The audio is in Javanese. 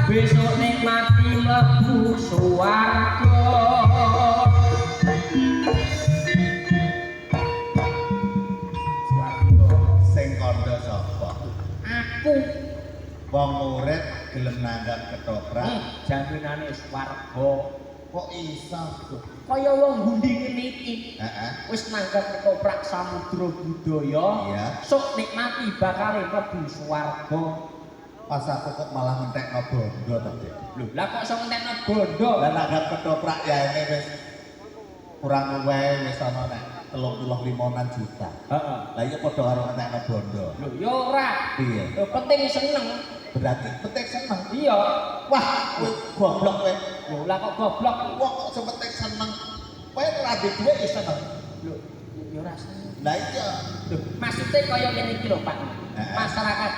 Besok nek mati mlebu swarga. Swarga. Sing kandha sapa? Aku. Wong murid gelem nanggap ketoprak. Jaminane swarga. Kok iso? Kaya wong gundi ngene iki. Wis nanggap ketoprak samudra budaya. Sok nek mati bakal mlebu swarga. Pas aku kok malah ngentekno bondo to, Dik. Lho, lah kok iso ngentekno bondo? Lah nanggap ketoprak ya ini wis kurang luwe wis ana nek 35-an juta. Lah iya padha karo ngentekno bondo. Lho, ya ora. Piye? Lho, penting seneng. Berarti penting seneng. Iya. Wah, kowe goblok kowe. Lho, lah kok goblok? Wong kok sepenting seneng. Kowe ora duwe dhuwit ya seneng. Lho, ya ora seneng. Lah iya. Lho, maksudnya kaya ngene iki lho, Pak. Heeh. Masyarakat